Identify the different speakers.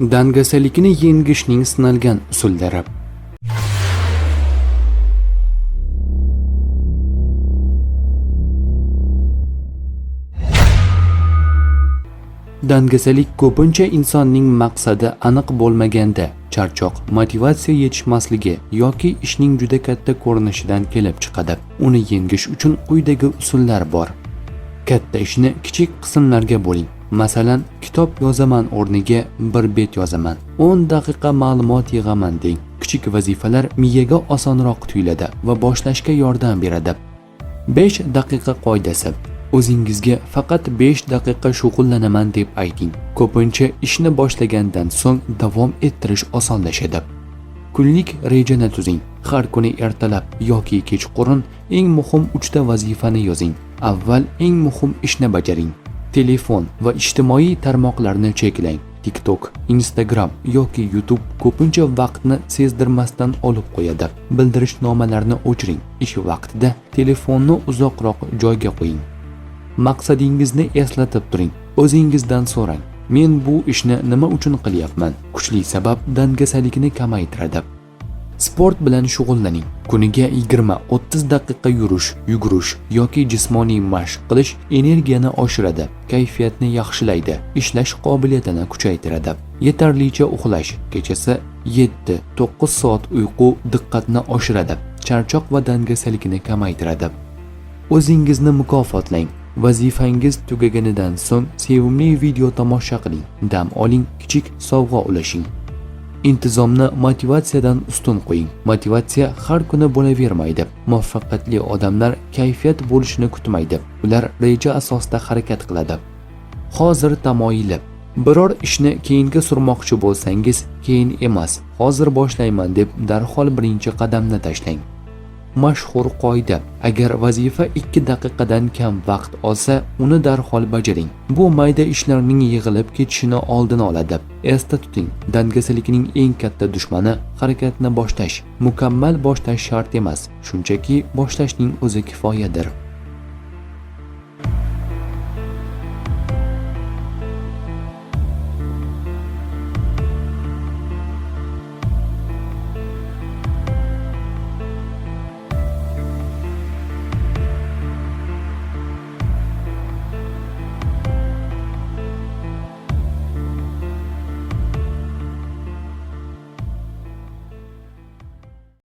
Speaker 1: Dangasalikni yengishning sinalgan usullari. Dangasalik ko'pincha insonning maqsadi aniq bo'lmaganda, charchoq, motivatsiya yetishmasligi yoki ishning juda katta ko'rinishidan kelib chiqadi. Uni yengish uchun quyidagi usullar bor. Katta ishni kichik qismlarga bo'ling. Masalan, kitob yozaman o'rniga bir bet yozaman, 10 daqiqa ma'lumot yig'aman deng. Kichik vazifalar miyaga osonroq tuyuladi va boshlashga yordam beradi. 5 daqiqa qoidasi. O'zingizga faqat 5 daqiqa shug'ullanaman deb ayting. Ko'pincha ishni boshlagandan so'ng davom ettirish osonlashadi. Kunlik rejani tuzing. Har kuni ertalab yoki kechqurun eng muhim 3 ta vazifani yozing. Avval eng muhim ishni bajaring. Telefon va ijtimoiy tarmoqlarni cheklang. TikTok, Instagram yoki YouTube ko'pincha vaqtni sezdirmasdan olib qo'yadi. Bildirishnomalarni o'chiring. Ish vaqtida telefonni uzoqroq joyga qo'ying. Maqsadingizni eslatib turing. O'zingizdan so'rang: Men bu ishni nima uchun qilyapman? Kuchli sabab dangasalikni kamaytiradi. Sport bilan shug'ullaning. Kuniga 20-30 daqiqa yurish, yugurish yoki jismoniy mashq qilish energiyani oshiradi, kayfiyatni yaxshilaydi, ishlash qobiliyatini kuchaytiradi. Yetarlicha uxlash, kechasi 7-9 soat uyqu diqqatni oshiradi, charchoq va dangasalikni kamaytiradi. O'zingizni mukofotlang. Vazifangiz tugaganidan so'ng sevimli video tomosha qiling, dam oling, kichik sovg'a ulashing. Intizomni motivatsiyadan ustun qo'ying. Motivatsiya har kuni bo'lavermaydi. Muvaffaqiyatli odamlar kayfiyat bo'lishini kutmaydi. Ular reja asosida harakat qiladi. Hozir tamoyili. Biror ishni keyinga surmoqchi bo'lsangiz, keyin emas, hozir boshlayman deb darhol birinchi qadamni tashlang. Mashhur qoida: agar vazifa 2 daqiqadan kam vaqt olsa, uni darhol bajaring. Bu mayda ishlarning yig'ilib ketishini oldini oladi. Esda tuting, dangasalikning eng katta dushmani harakatni boshlash. Mukammal boshlash shart emas, shunchaki boshlashning o'zi kifoyadir.